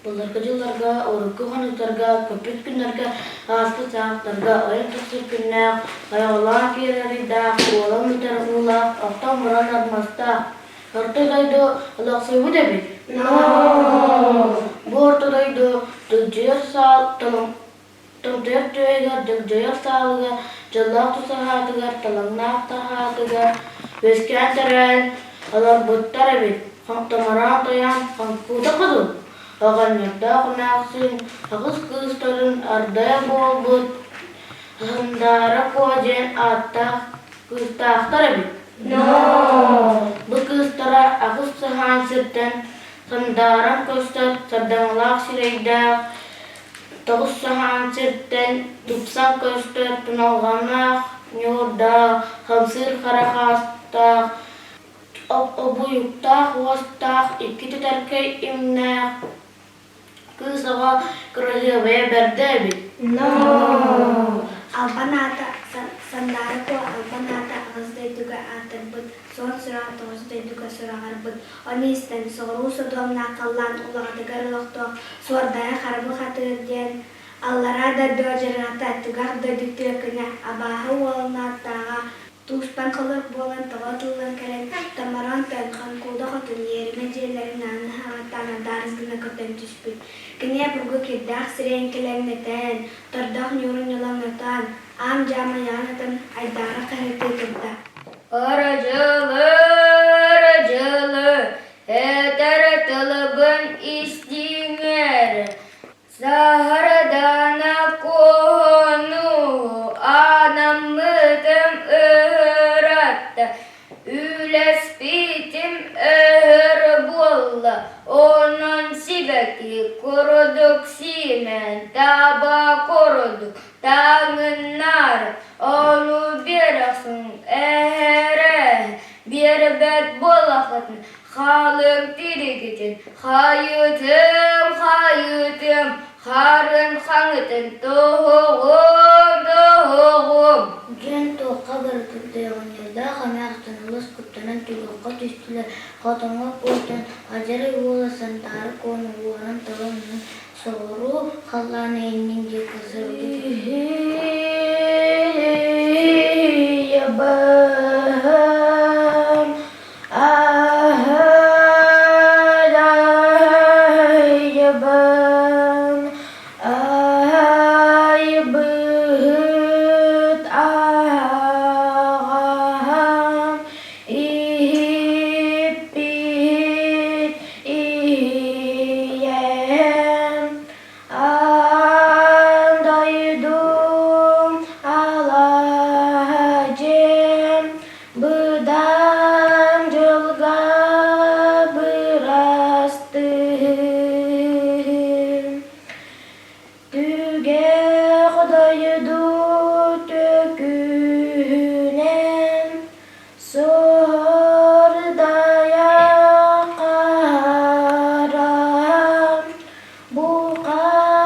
Былыргы дьылларга, урукку хонуктарга, көппүт күннэргэ, ааспыт саҕахтарга ойон тахсар күннээх, айаҕалаан киирэр ыйдаах, уолан бүтэр уулаах, охтон баран армастаах Орто дойду олохсуйбут эбит. Бу орто дойду дьылдьыйар саал томтойор түөһүгэр, дьагдьайар саалыгар, дьоллоох тусаһаатыгар, талаҥнаах таһаатыгар үөскээн төрөөн олорбуттар эбит. Томороон тойон хоҥкута хотун, оҕонньордоох эмээхсин аҕыс кыыстарын ардайа буолбут Сандаара Куо диэн ааттаах кыыстаахтар эбит. Бу кыыстара аҕыс саһаан сиртэн сандааран көстөр сардаҥалаах сирэйдээх, тоҕус саһаан сиртэн тупсан көстөр туналҕаннаах ньуурдаах, хамсыыр хара хаастаах, обуйуктаах уостаах, икки тэтэркэй имнээх кыыс оҕо кыраһыабайа бэрдэ эбит. Албан аата Сандаара Куо албан аата аҕыс дойдуга аатырбыт, суон сураҕа тоҕус дойдуга сураҕырбыт. Ону истэн, соҕуруу содуомнаах халлаан улаҕатыгар олохтоох Суордайа Харабы Хатыыр диэн аллараа дойду адьырҕата, түгэх дойду түөкүнэ, абааһы уолун ааттааҕа Тууспан холорук буолан тоҕо тыллан кэлэн, томороон тойон Хаҥкууда хотун иэримэ дьиэлэрин аанын аһаҕаттаан адаарыс гына көтөн түспүт. Кини обургу кирдээх сирэйин кэлэҥнэтэн, тордох ньуурун ньолоҥнотон, аам-дьаам айаҕын атан айдаара хаһыытыы турда. Ырыдьылы, ырыдьылы, этэр тылыбын истиҥэр, Саһардаана куону анаммытым ыһыратта, үлэспитим өһөр буолла, онон сибэкки курдук сиимэн, таба курдук таҥыннар, ону биэрэхсин эһэрэ, биэрбэт буоллаххытына Халыҥ тиригитин хайытым, хайытым, харын хаҥытын тоһоҕум, тоһоҕум. Диэн туохха барытын тойоннордоох эмээхсин олус куттанан түгэххэ түстүлэр, хотоҥҥо куотан, адьарай уола Сандаара Куону уоран туран соҕуруу халлаан иннин диэки сырдык Аһайабын, аһайбыт аһаҕаһым, иһиппит ийэм, Аан дойдум алаадьым, быдан дьылга бырастыым. Түгэх дойду төкүнэн Суордайа хараам бухатыыр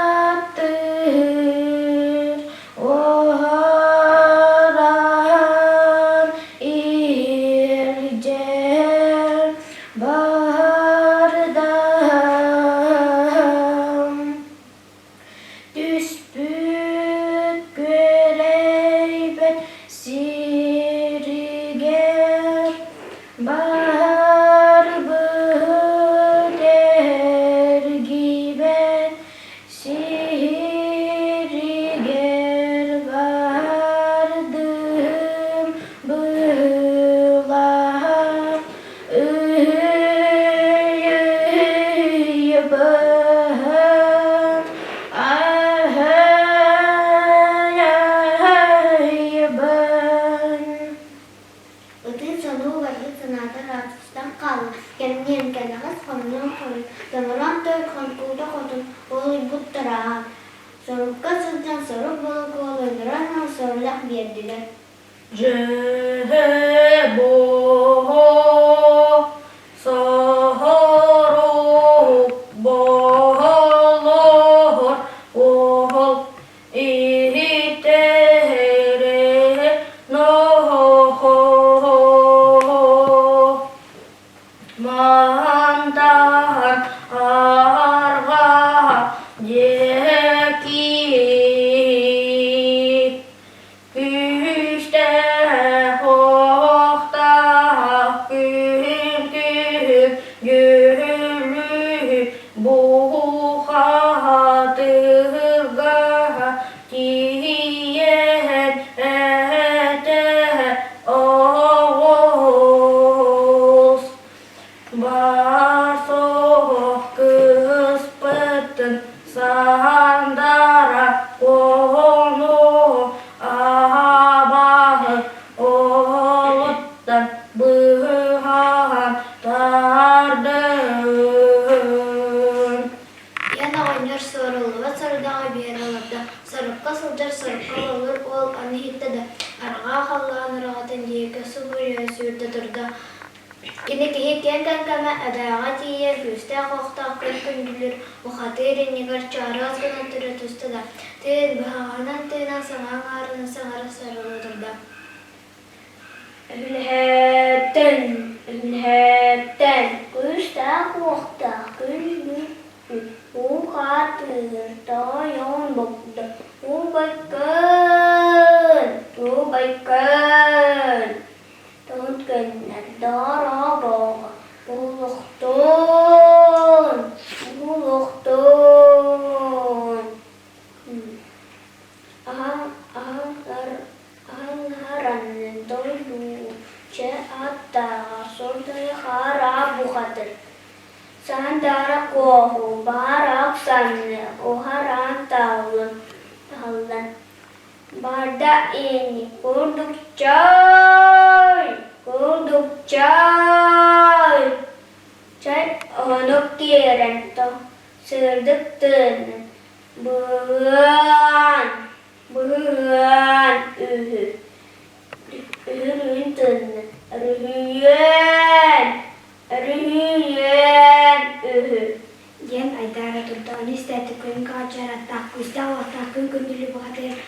уһараан иһирдьэ баардаам. Түспүт күөрэйбэт сиригэр баарбыт эргийбэт сиригэр бардым быһыылаах Ыһыйбыһын аһыйбын Ытыы сонуу барбыт санаата ыраатыстан хаалла, кэмниэн кэнэҕэс хомунан хонун, томороон той хонкуута хотун уолуйбуттара ахан, сорукка сылдьан сорук болокуоланнаран сорудах биэрдилэр Дьэһэ буо саһарук баһалаһар уол иһитэрэ ноһоһо мантан арҕаа. Бар суох кыыспытын Сандара ону абаһы оҕуттан быыһаан тардын. Ийэн оҕонньор суоруллубат сорудаҕы биэрэ олордо. Сорукка сылдьар сорукка олорор уол ону иһиттэ да, арҕаа халлаан ураҕатын диэки субуруйа сүүрдэ турда. Кини киһи киэҥ кэҥкэмэ эбээҕэ тиийэн күүстээх-уохтаах күн күндүлүүр бухатыыр иннигэр чаарыас гынан тура түстэ да, тыын быһаҕынан тыынан саҥа аҥаарынан саҥара сарылыы турда. Үлэһэттэн, үлэһэттэн күүстээх-уохтаах күн уу хаатыыр тойон богдо Убайкын, убайкын Тон көннөр дорообоҕо Булуохтун, булуохтун Аһаҥаранын дойдуча аттааҕа сордойо хара бухатыр Сандара куоһу барахсаны уһаран таһыллан барда ини курдук чай, курдук чай, чай оһонук киирэн сырдык тыынын быһыан, быһыан үһү, үһүрүн тыынын өрүһүйүөн, өрүһүйүөн үһү диэн айдаара турда. Ону истээт күн хааччар аттаах, күүстээх-уохтаах күн күндүлү бухатыыр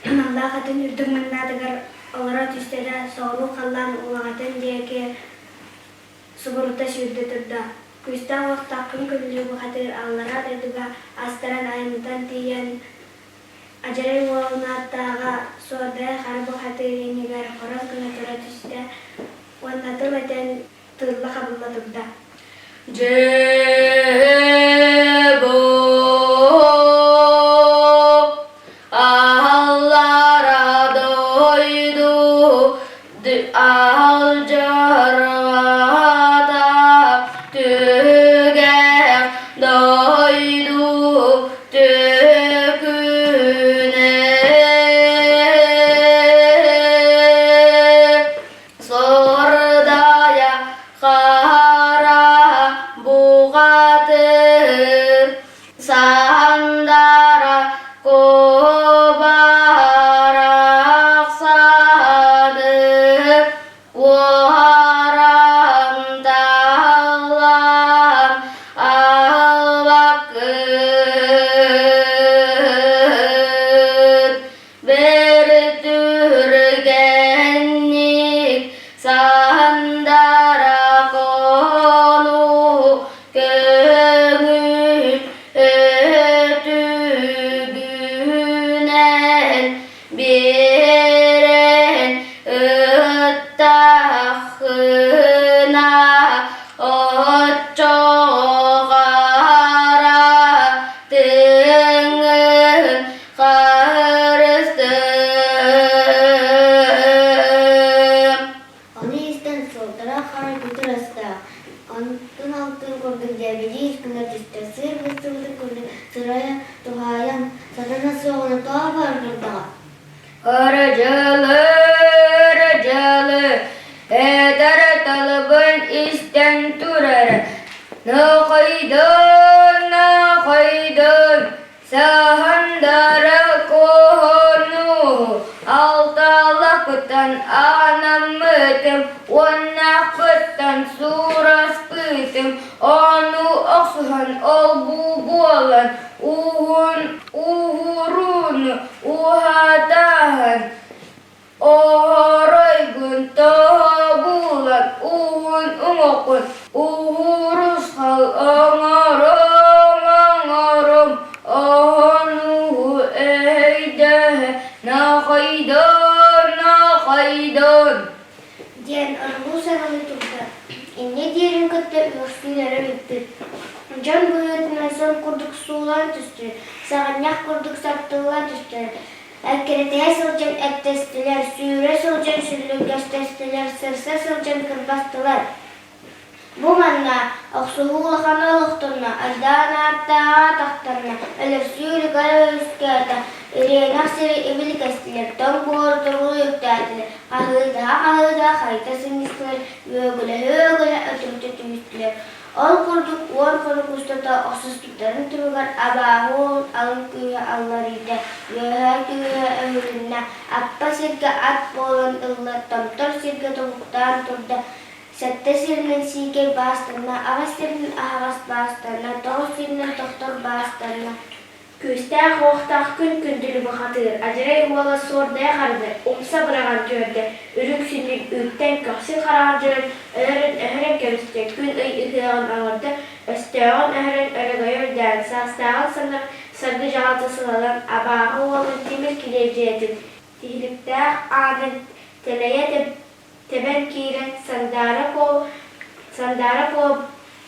аналлаах атын үрдүк маннаатыгар олоро түстэ да, соҕуруу халлаан улаҕатын диэки субурута сүүрдэ турда. Күүстээх-уохтаах күн күндүлү бухатыыр аллараа дойдуга астаран айаннатан тиийэн Адьарай уолун ааттааҕа Суордайа хара бухатыыр иннигэр хорос гына тура түстэ уонна тыл этэн тыылла-хабылла турда. Дьэ бу аллара дойду алдьарҕата түгэх дойду төкүнэ Сордайа хара бухатыр Сандара кубарахсаны Уоран таллан албаккыт Бэртүргэнник сандара хонуу көҥүл өтүгүнэн биэрэн ыттаххына оччоҕо хара тыҥын Харыстым. Ону истэн суолталаах хара күтүр астаах, онтун алтын курдук дьээбэлии гына түстэ, сыыр быстыбытын курдук сырайа туһаайан, сатана суоҕуна тоҕо баргырдаҕа Ырыдьылы, ырыдьылы, этэр тылбын истэн турар, Нохойдон, нохойдон, Саһандара куоһунуу алталаппыттан аанаммытым уоннаахпыттан сураспытым ону охсуһан ол-бу буолан ууһун ууһурууну уһатааһын Оһоройгун тоһобуулан уһун уҥуоххун уһурусхал оҥором оҥором оһонууһу эһэйдэһэ нахайдон нахайдон диэн оргуу саҥалыы турда. Инньэ диирин кытта үөхсүүлэрэ бүппүт. Дьон быһыытынан сон курдук суулаан түстүлэр, саҕынньах курдук саптыллан түстүлэр. Эккирэтиһэ сылдьан эттэстилэр, сүүрэ сылдьан сүллүҥкэстэстилэр, сырса сылдьан кырбастылар. Бу манна охсуһуу улахана олохтонно, айдаан ааттааҕа атахтанна, өлөрсүү үлүгэрэ үөскээтэ, ириэнэх сири ибили кэстилэр, тоҥ буору тобулу үктээтилэр, хаһыытаһа-хаһыытаһа хайыта сынньыстылар, үөгүлэһэ-үөгүлэһэ өтүрүтэ түһүстүлэр. Ол курдук уон хонук устата охсуспуттарын түмүгэр абааһы уолун алын күүһэ алларыйда, үөһээ күүһэ өһүлүннэ, аппа сиргэ ат буолан ылла, томтор сиргэ тобуктаан турда, Сэттэ сиринэн сиикэй баастанна, аҕыс сиринэн аһаҕас баастанна, тоҕус сиринэн тохтор баастанна. Күүстээх-уохтаах күн күндүлү бухатыыр, адьарай уола суордайа харды, умса быраҕан түһэрдэ, үрүҥ сүнньүн үүттэн көхсүн хараҕын дьөлөн, өлөрүн өһөрөн кэбистэ, күн-ый ыһыаҕын оҥордо, өстөөҕүн өһөрөн өрөгөйө үрдээн, саастааҕын саннар саргы дьаҕалта сылалан, абааһы уолун тимир килиэдьийэтин тиһиликтээх аанын тэлэйэ Тэбэн киирэн Сандаара Куо Сандаара Куо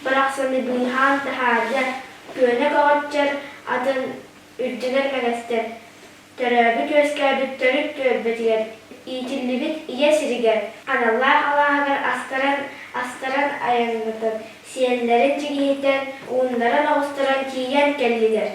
барахсаны быыһаан таһаарда, күөнэ көҕөччөр атын үрдүнэн мэҥэстэн, төрөөбүт-үөскээбит төрүт түөлбэтигэр, иитиллибит ийэ сиригэр, аналлаах алааһыгар астаран астаран айаннатан, сиэллэрин чигиһитэн, ууннаран оҕустаран тиийэн кэллилэр.